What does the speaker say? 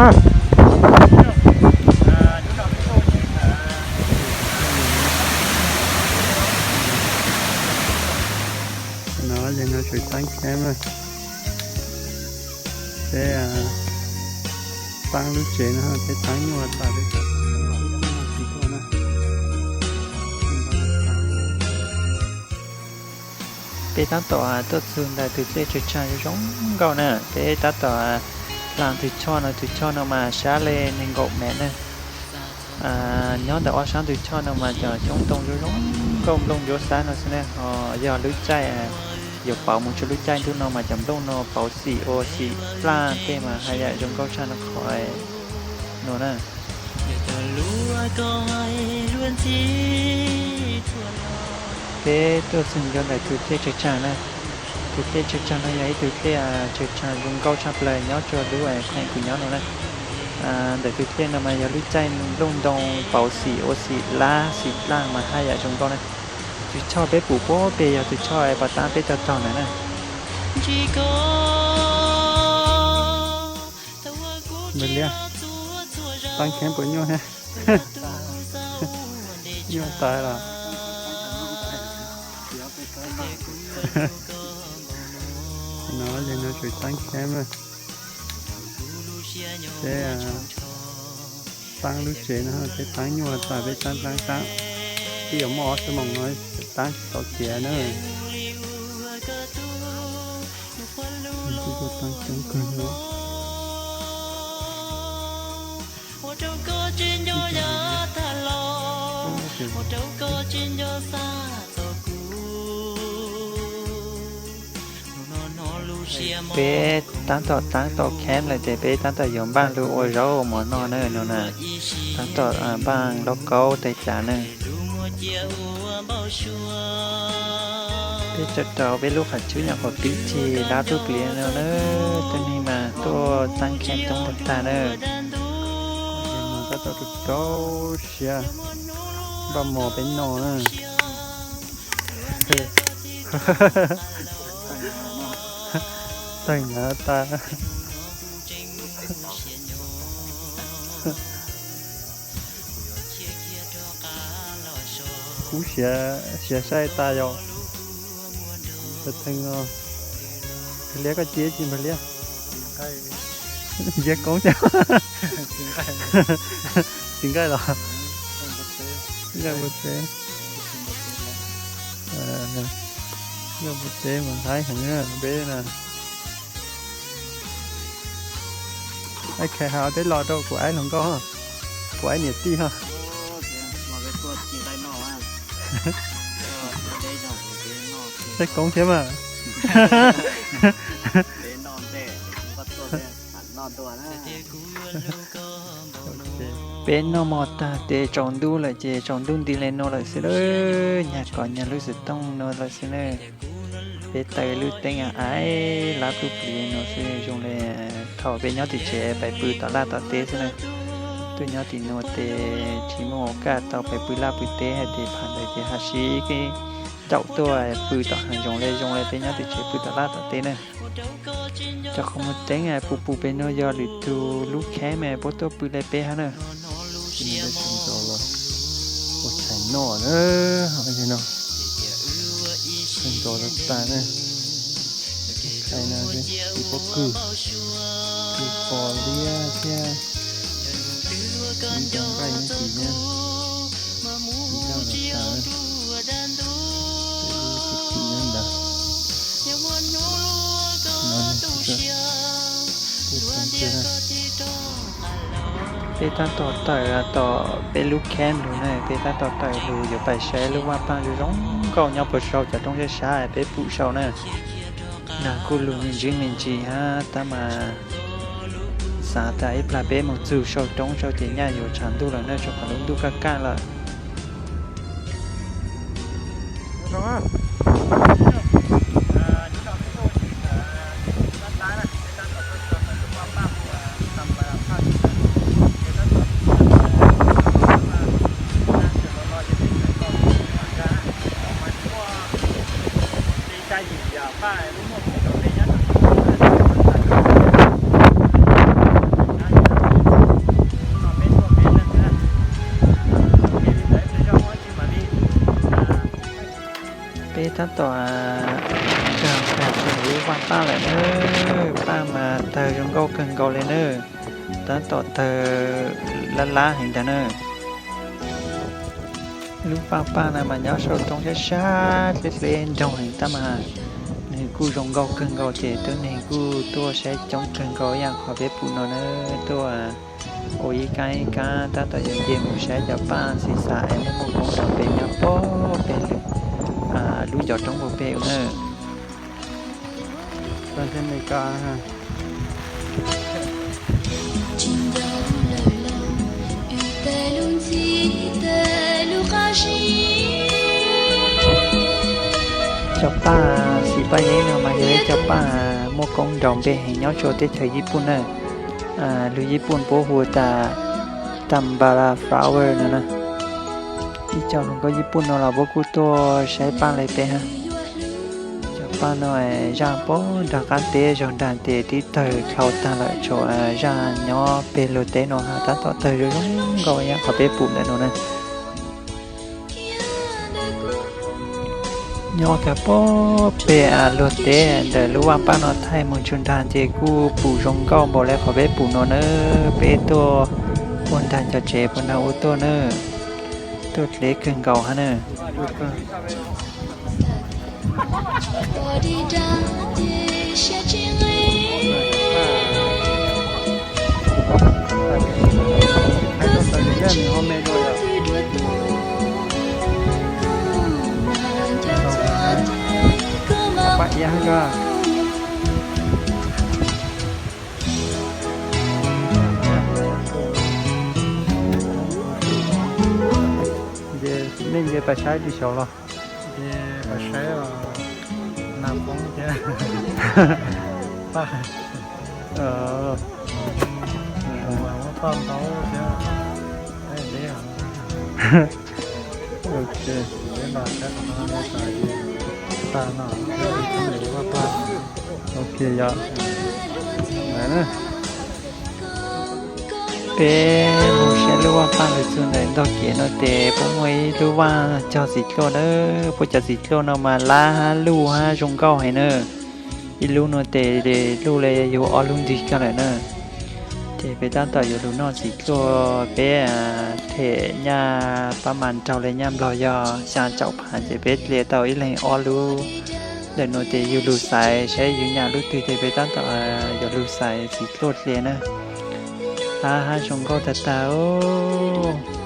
No yog no tseem taab camp na. Peb taab lub tsev no, peb taab nyuj tas peb tuaj na. Peb tab tom tuaj txug ntawm tus dlej tsawg tsaag zoo nkauj na. Peb tab tom hla tus choj no, tus choj no mas sab le nees nkaum mev na. Nyob ntawm ob sab tus choj no mas cov xyoob ntoo zoo zoo nkauj nplooj ncuab xab no xwb na. Ho yog lub caij yuav pauv mus txug lub caij ntuj no mas cov nplooj no pauv xim ua xim dlaj tej mas haj yam zoo nkauj tshaj no qhov no na. Peb tuaj txug nyob ntawm tus dlej tsawg tsaag na. Tus dlej tsawg tsaag no yog ib tug dlej tsawg tsaag zoo nkauj tshaj plaws nyob rua lub kheej kuv nyob no na. Ntawm tus dlej no mas yog lub caij nplooj ntoo pauv xim ua xim lab xim dlaj mas haj yam zoo nkauj na. Tus choj peb pum puag pem yog tus choj pov taab peb taug taug ntawd na. Npawg Liab, taab camp puas nyuaj? Nyuaj tas los. No yog no tseem taab camp na. Peb taab lub tsev no, peb taab nyuaj tas peb taab taab taab. Twb yuav muaj ob xuab moos no taab tsis tau tiav na. Taab coob kawg no. Peb tab tom taab tau camp lawm ces peb tab tom yuav npaj lug ua zaub ua mov noj na no na. Tab tom npaj lauj kaub tais cav na. Peb tso rau peb lub qhov tswb nyuam qhuav pib txhij dab tub plis no na. Tej neeg mas tuaj taab camp coob tag tag na. Tab tom rau rau siab npaj mov peb noj na. Tawg hnyav tas. Kub siav saib tas yom. Npawg Theej, Npawg Liab koj cia tsis Npawg Liab? Ntsia koob thiab. Tsis nqaij los? Nqaij npua teb. Nqaij npua teb mas haib heev peb na. Aib Khais has peb los rau kuv aib hluas nkauj, kuv aib niam tij ho. Saib koob thiab mas. Peb noj mov tag ces tsaus ntuj lawm ces tsaus ntuj nti li no lawm xwb lawm, nyag kov nyag lub xov tooj no lawm xwb na. Peb taws lub teeb aib lab pluj plis no xwb zoo li thaum peb nyob tim tsev pais pw tom laj tom teb xwb na. Tuaj nyob tim no ces tsis muaj ua kaj tau pais pw laj pw teb hais tias pham ntawd ces haj sib caum tuaj pw tom hav zoov li zoo li peb nyob tim tsev pw tom laj tom teb na. Cov qhov muag teeb pus pus pem no yog lwm tus lub kheeb mas puab tuaj pw li peb hab na. Ua tshais noj na, no, tshais nrov tas tas na. Tshais no tsis pob kws, tsis pos liab thiab. Ib co nqaij no tsis nyob, tsis nyob los tas, tsis nyob ntawd. Peb tab tom tawm tom peb lub kheeb lug na, peb tab tom tawm lug yuav pais saib lub vaj paaj zoo zoo nkauj nyob puag sau cov roob sab sab peb pum sau na. Nag kuj lug me ntsis me ntsis hab tab mas xav tas ib plag peb moog txug sau roob sau ces nyaj yuav tshav ntuj lawm na, rua qhov lub ntuj kaj kaj lawm. Tab tom tawg tag tseem lub vaj paj lawm na, paj mas tawg zoo nkauj kawg nkaus li na, tab tom tawg lab lab heev ntag na. Lub vaj paj no mas nyob saum roob sab sab dleb dleb nroog heev tab mas nws kuj zoo nkauj kawg nkaus ces tib neeg kuj tuaj saib coob kawg nkaus ib yam qhov peb pum no na, tuaj ua ib kab ib kab tab tom yuav nce mus saib cov paj xis xas es muaj koob nrov pem nyob pem lwm lub cov roob puag pem na. Cov paj xis paj yeeb no mas yog ib cov paj muaj koob nrov npe heev nyob rau teb chaws Yij Pun na. Lus Yij Pun puab hu tas tambala flower no na. Ib co hluas nkauj Yij Pun no los puab kuj tuaj saib paj li peb ha. Cov paj no zaj puag nram qab teb zog nram tes tib tawg dlhau tag lawm, tshuav zaj nyob pem luag teb no ha tab tom tawg zoo zoo nkauj ib yam qhov peb pum ntawm no na. Nyob tag puag pem luag teb ntawm lub vaj paj no thaij mus txug nrag ces kuj pum zoo nkauj npaum li qhov peb pum no na. Peb tuaj puag nrag cov tsev puag nrag ua tuaj na, tuaj dleb kawg nkaus hab na. Ces nej nce pas saib tsis xyaum los? Nce pas saib os, nas poob thiab paj, muab paj ntaub thiab. Ok. Paj no, ok yog. Peb mus saib lub vaj paj lug txug ntawm ntog kev no ces puab muaj ib lub vaj cog txiv dluaj na. Puab cov txiv dluaj no mas lab hab luj hab zoo nkauj heev na. Ib lub no tes luj li yug ob lub nrig kag lawm na. Ces peb tab tom yuav lug noj txiv dluaj, peb them nyaj pab mas nraug li nyaj nplog yog xya caum phav ces peb dle tau ib leeg ob lub. Ntawm no ces yug lug xaiv saib yug nyam lub twg ces peb tab tom yuav lug xaiv txiv dluaj dle na. Hab hab zoo nkauj tag tag os.